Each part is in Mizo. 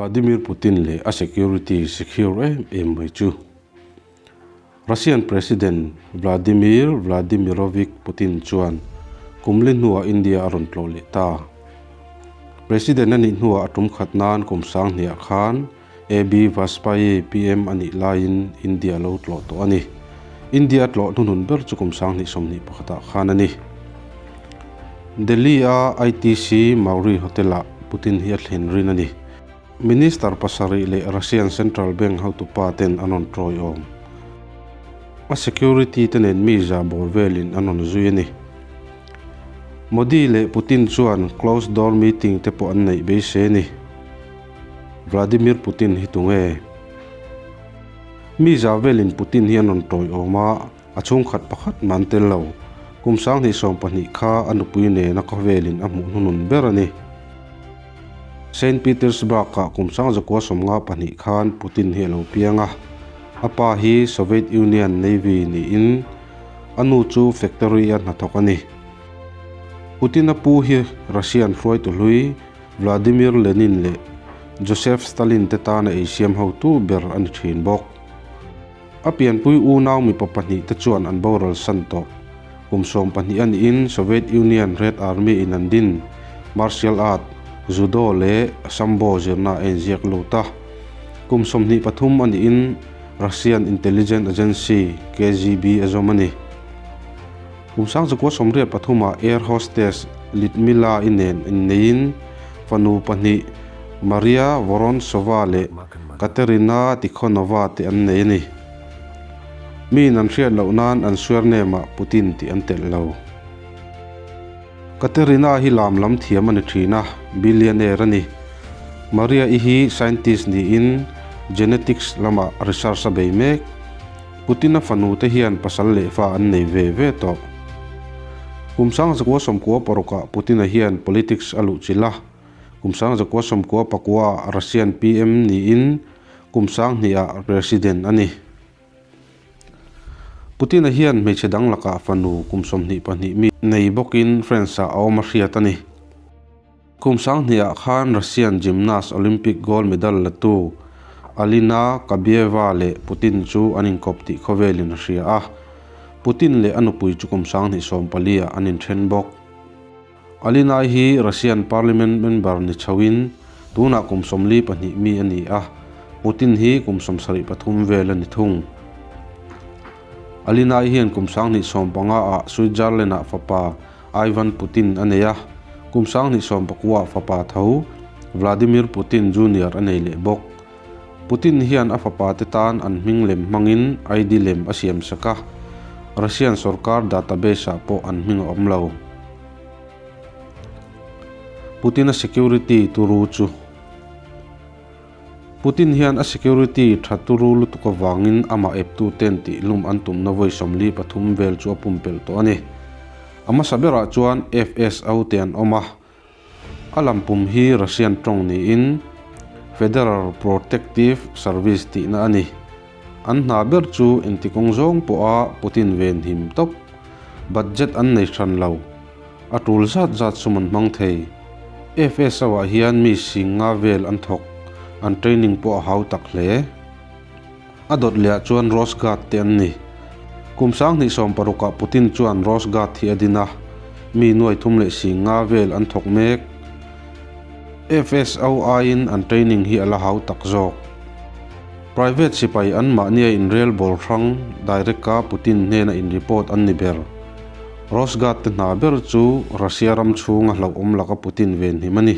Vladimir Putin leh a security secure em em mai chu Russian President Vladimir Vladimirovich Putin chuan kum li hnuah India a rawn tlawh leh ta. President a nih hnuah a tum khat nan kum sang hniah khan AB Vajpayee PM a nih laiin India a lo tlawh tawh a ni. India a tlawh hnuhnun ber chu kum 2021 ah khan a ni. Delhi-a ITC Mauri Hotel-ah Putin hi a thlen rin a ni. Minister pasarih leh Russian Central Bank hotupa ten an rawn tawiawm. A security te nen mi za bawr velin an rawn zui a ni. Modi leh Putin chuan closed door meeting te pawh an neih beisei a ni. Vladimir Putin hi tunge? Mi za velin Putin hi an rawn tawiawm a, a chhungkhat pakhat mah an tel lo. Kum 2020 kha a nupui nena khawvelin a hmuh hnunun ber a ni. Saint Petersburg-ah kum 1952 khan Putin hi a lo piang a. A pa hi Soviet Union Navy niin a nu chu factory-a hnathawk a ni. Putin-a pu hi Russian hruaitu hlui Vladimir Lenin leh Joseph Stalin te tana ei siam hotu ber a ni thin bawk. A pianpui unau mipa pahnih te chuan an boral san tawh. Kum 12 a niin Soviet Union Red Army in an din martial art, judo leh sambo zirna a inziak lut a. Kum 23 a niin Russian Intelligence Agency, KGB, a zawm a ni. Kum 1983 ah air hostess Lyudmila-i nen inneiin fanu pahnih Maria Vorontsova leh Katerina Tikhonova te an nei a ni. Miin an hriat loh nan an surname ah Putin tih an telh lo. Katerina hi lam lam thiam a ni thin a, billionaire a ni. Maria-i hi scientist niin genetics lamah research a bei mek. Putin-a fanu te hian pasal leh fa an nei ve ve tawh. Kum 1996 ah Putin-a hian politics a luhchilh a, kum 1994 ah Russian PM niin kum 2000 ah President a ni. Putin-a hian hmeichhe dang lakah fanu kum 22 mi nei bawkin France-ah a awm a hriat a ni. Kum 2000 ah khan Russian gymnast Olympic gold medal latu Alina Kabaeva leh Putin chu an inkawp tih khawvelin a hria a. Putin leh a nupui chu kum 2014 ah an inthen bawk. Alina hi Russian parliament member ni chhoin tunah kum 42 mi a ni a, Putin hi kum 73 vel a ni thung. Alina hian kum 2015 ah Switzerland ah fapa Ivan Putin a nei a, kum 2019 ah fapa tho Vladimir Putin Junior a nei leh bawk. Putin hian a fapa te tan an hming lem hmangin ID lem a siam sak a, Russian sorkar database ah pawh an hming a awm lo. Putin-a security turu chu. Putin hian a security tha turu lutuk avangin amah eptu ten tihlum an tumna vawi 43 vel chu a pumpelh tawh a ni. A hmasa berah chuan FSO te an awm a, a lampum hi Russian tawng niin Federal Protective Service tihna a ni. An hna ber chu engtikawng zawng pawha Putin venhim tawp. Budget an nei hran lo. A tul zat zat sum an hmang thei. FSO ah hian mi sing nga vel an thawk, an training pawh a hau tak hle. A dawt leh ah chuan Rosguard te an ni. Kum 2016 ah Putin chuan Rosguard hi a din a, mi nuai thum leh sing nga vel an thawk mek. FSO aiin an training hi a la hau tak zawk. Private sipai an mahnia inrel bawl hrang direct a Putin hnena in report an ni ber. Rosguard te hna ber chu Russia ram chhunga hlauhawm laka Putin venhim a ni.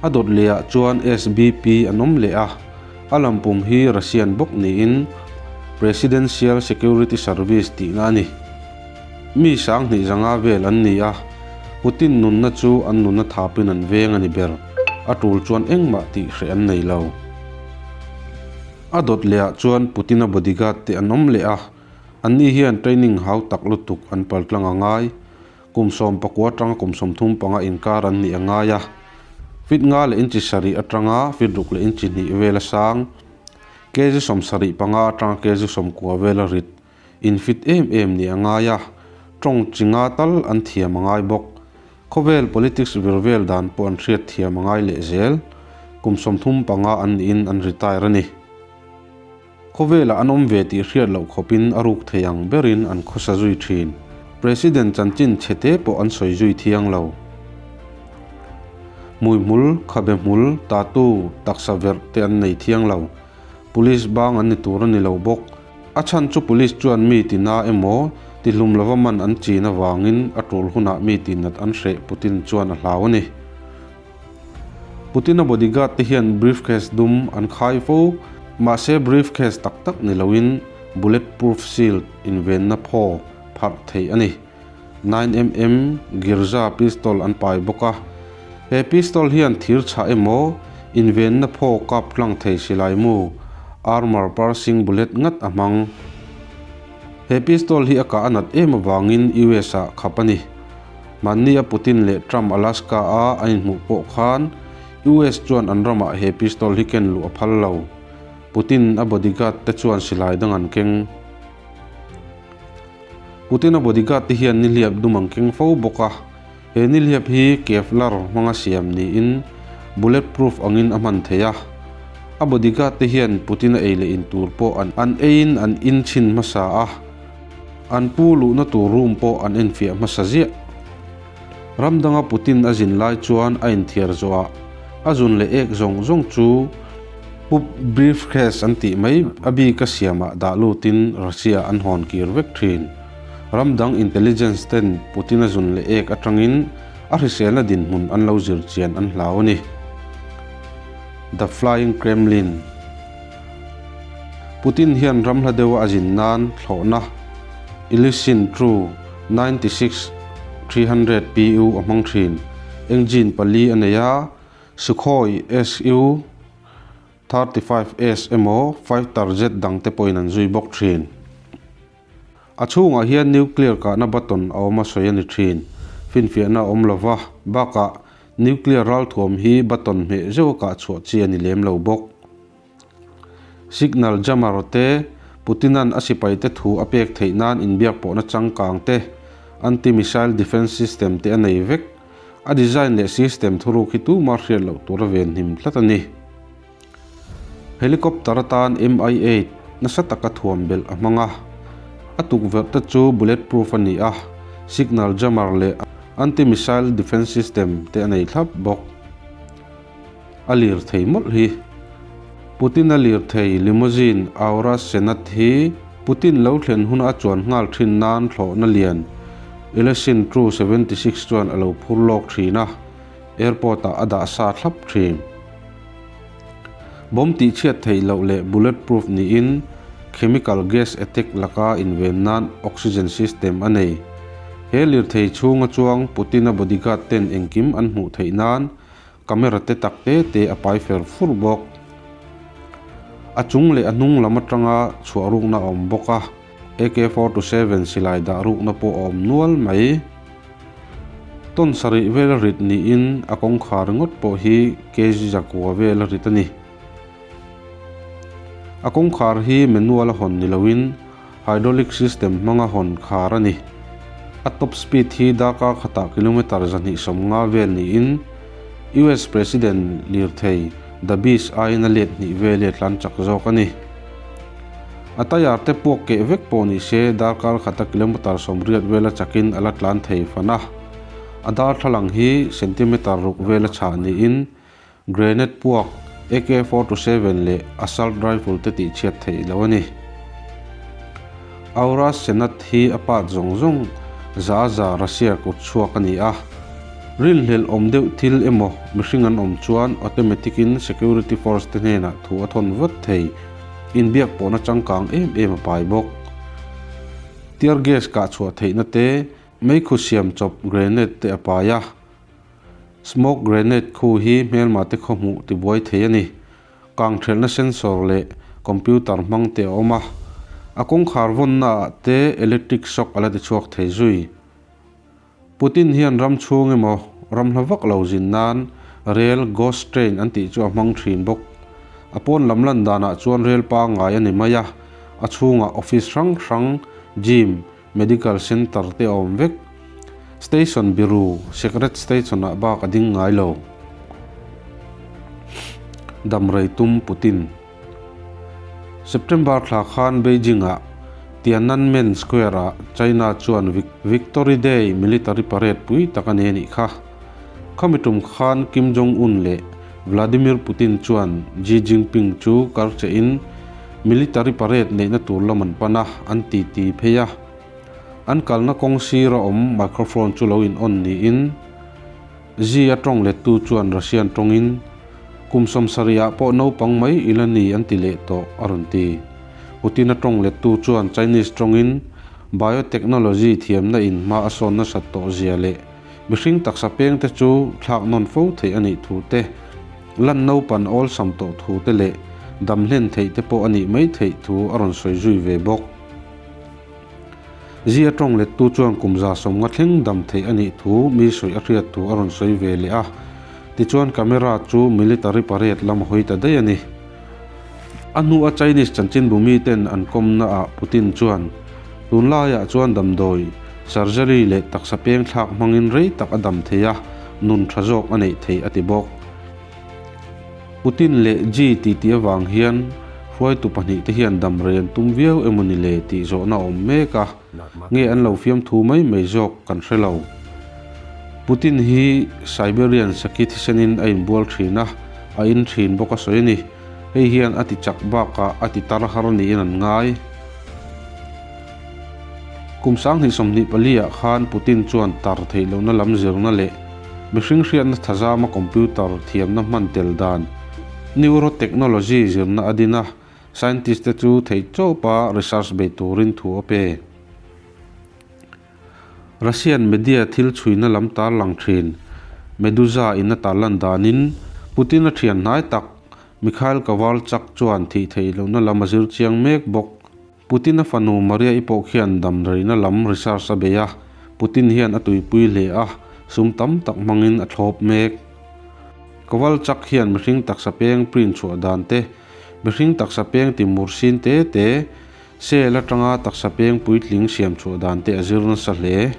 A dawt lehah chuan SBP an awm leh a, a lampum hi Russian bawk niin Presidential Security Service tihna a ni. Mi 2500 vel an ni a, Putin nunna chu an nunna thapin an veng a ni ber, a tul chuan engmah tih hreh an nei lo. A dawt lehah chuan Putin-a bodyguard te an awm leh a, anni hian training hau tak lutuk an paltlang a ngai. Kum 19 atanga kum 35 inkar an nih a ngai a, feet nga leh inchi sarih atanga feet ruk leh inchi hnih vela sang, kg 75 atanga kg 90 vela rit Infit em em nih a ngai a, tawng chi nga tal an thiam a ngai bawk. Khawvel politics vir vel dan pawh an hriat thiam a ngai leh zel. Kum 35 an niin an retire a ni. Khawvelah an awm ve tih hriat loh khawpin a ruk thei ang berin an khawsa zui thin. President chanchin chhete pawh an sawi zui thiang lo. Hmuihmul, khabe hmul, tattoo, taksa verh te an nei thiang lo. Police bang an ni tur a ni lo bawk. A chhan chu police chuan mi tina emaw tihlum lova man an chin avangin a tul hunah mi tihnat an hreh Putin chuan a hlau a ni. Putin-a bodyguard te hian briefcase dum an khai fo, mahse briefcase tak tak ni loin bulletproof shield invenna phaw pharh theih a ni. 9mm Girza pistol an pai bawk a, he pistol hian thir chhah emaw invenna phaw kap tlang thei silai mu, armour piercing bullet ngat a hmang. He pistol hi a kah a nat em avangin US ah khap a ni. Mahni a Putin leh Trump Alaska a an inhmuh pawh khan US chuan an ramah he pistol hi ken luh a phal lo. Putin a bodyguard te chuan silai dang an keng. Putin a bodyguard te hian nihliap dum an keng fo bawk a, he nihliap hi Kevlar hmanga siam niin bulletproof angin a hman thei a. A bodyguard te hian Putin a ei leh in tur pawh an eiin an in chhin hmasa a. An pu luhna tur room pawh an enfiah hmasa ziah. Ram danga Putin a zin lai chuan a inthiar zawhah a zun leh ek zawng zawng chu pup briefcase an tih mai a bik a siamah dah lutin Russia an hawn kir vek thin. Ram dang intelligence ten Putin a zun leh ek atangin a hriselna dinhmun an lo zir chian an hlau a ni. The Flying Kremlin. Putin hian ram hla deuha a zin nan thlawhna Ilyushin Tu 96 300 PU a hmang thin. Engine pali a nei a, Sukhoi Su 35S emaw fighter jet dangte pawhin an zui bawk thin. A chhungah hian nuclear kahna button a awm a sawi a ni thin. Finfiahna a awm lova, bakah nuclear ralthuam hi button hmeh zeuha kah chhuah chi a ni lem lo bawk. Signal jammer te, Putina'n a sipaite thu a pek theih nan inbiak pawhna changkang te, anti-missile defense system te a nei vek. A design leh system thuruk hi tuma hriat loh tur a venhim tlat a ni. Helicopter atan Mi-8 nasa taka thuam belh a hmang a, a tukverh te chu bulletproof a ni a, signal jammer leh anti-missile defense system te a nei thlap bawk. A lirthei mawlh hi. Putin-a lirthei limousine Aurus Senat hi Putin lo thlen huna a chuan nghal thin nan thlawhna lian Ilyushin Tu 76 chuan a lo phur lawk thin a, airport ah a dah sa thlap thin. Bomb tihchhiat theih loh leh bulletproof niin chemical gas attack laka inven nan oxygen system a nei. He lirthei chhunga chuang Putin-a bodyguard ten engkim an hmuh theih nan Camera te tak te te a pai fer fur bawk. A chung leh a hnung lam atanga chhuah rukna a awm bawk a, AK-47 silai dah rukna pawh a awm nual mai. Tawn sarih vel a rit niin a kawngkhar ringawt pawh hi kg zakua vel a rit a ni. A kawngkhar hi manual a hawn ni loin hydraulic system hmanga hawn khar a ni. A top speed hi darkar khatah kilometre 250 vel niin US President lirthei The Beast aiin a let hnih vel hi a tlan chak zawk a ni. A tyre te puak keh vek pawh ni se darkar khata kilometre 80 vela chakin a la tlan thei fan a. A darthlalang hi centimetre ruk vela chhah niin Grenade puak, AK-47 leh assault rifle te tihchhiat theih loh a ni. Aurus Senat hi a part zawng zawng za za Russia kut chhuak a ni a. Rinhlelh awm deuh thil emaw mihring an awm chuan automatic in security force te hnenah thu a thawn vat thei. Inbiak pawhna changkang em em a pai bawk. Tear gas kah chhuah theihna te, meikhu siam chawp grenade te a pai a. Smoke grenade khu hi hmelma te khaw hmuh tibuai thei a ni. Kangthelhna sensor leh computer hmang te a awm a. A kawngkhar vawnna ah te electric shock a la tichhuak thei zui. Putin hian ram chhung emaw ram hla vak lo zin nan rail ghost train an tih chu a hmang thin bawk. A pawn lam lan danah chuan rail pangngai a ni mai a, a chhungah office hrang hrang, gym, Medical Centre te a awm vek. Station biru, secret station-ah bak a ding ngai lo. Damrei tum Putin. September thla khan Beijing-ah Tiananmen Square-ah China chuan Victory Day military parade pui tak a nei a nih kha. Khami tum khan Kim Jong-un leh Vladimir Putin chuan Xi Jinping chu kar chehin military parade neihna tur lam an pan a, an titi phei a. An kalna kawng sira awm microphone chu lo in on niin Xi a tawng lettu chuan Russian tawngin, Kum sawmsarihah pawh naupang mai i la ni an ti leh tawh, a rawn ti. Putin a tawng lettu chuan Chinese tawngin biotechnology thiamna in hma a sawn nasat tawh zia leh mihring taksa pengte chu thlak nawn fo theih a nih thu te, lan naupan awlsam tawh thu te leh dam hlen theih te pawh a nih mai theih thu a rawn sawi zui ve bawk. Zia tawng lettu chuan kum 150 thleng dam theih a nih thu mi sawi a hriat thu a rawn sawi ve leh a. Tichuan camera chu military parade lam a hawi ta daih a ni. A hnua Chinese chanchinbu miten an kawmna ah Putin chuan, Tunlaiah chuan damdawi, surgery leh taksa peng thlak hmangin rei tak a dam thei a, nun tha zawk a neih theih a ti bawk. Putin leh Xi titi avang hian hruaitu pahnihte hian damrei an tum viau emaw ni le tih zawhna a awm mek a, nge an lo fiamthu mai mai zawk kan hre lo. Putin hi Siberian saki thisenin a inbual thin a, a in thin bawk a sawi a ni. Hei hian a ti chak bakah a ti tar har niin an ngai. Kum 2024 ah khan Putin chuan tar theih lohna lam zirna leh mihring hriatna thazama computer thiamna hman tel dan neurotechnology zirna a din a, scientist te chu theih chawpa research bei turin thu a pe. Russian media thil chhuina lam tarlang thin Meduza in a tarlan danin Putin a thian hnai tak Mikhail Kovalchuk chuan thih theih lohna lam a zir chiang mek bawk. Putin-a fanu Maria-i pawh khian damreina lam research a bei a, Putin hian a tuipui hle a, sum tam tak hmangin a thlawp mek. Kovalchuk hian mihring taksa peng print chhuah dan te, mihring taksa peng timur sin te te, cell atanga taksa peng puitling siam chhuah dan te a zir nasa hle.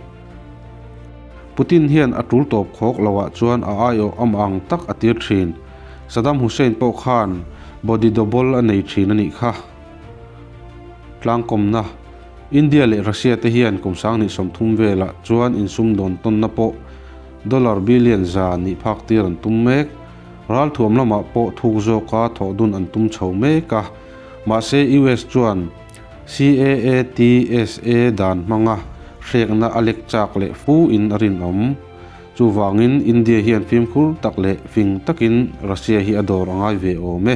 Putin hian a tul tawp khawk loah chuan a aiawh amah ang tak a tir thin. Saddam Hussein pawh khan body double a nei thin a nih kha. Tlangkawmna, India leh Russia te hian kum 2030 velah chuan insumdawn tawnna pawh dollar billion za nih phak tir an tum mek. Ralthuam lamah pawh thuk zawka thawh dun an tum chho mek a. Mahse US chuan CAATSA dan hmanga hrekna a lek chak leh fu in a rinawm. Chuvangin India hian fimkhur tak leh fing takin Russia hi a dawr a ngai ve awm e.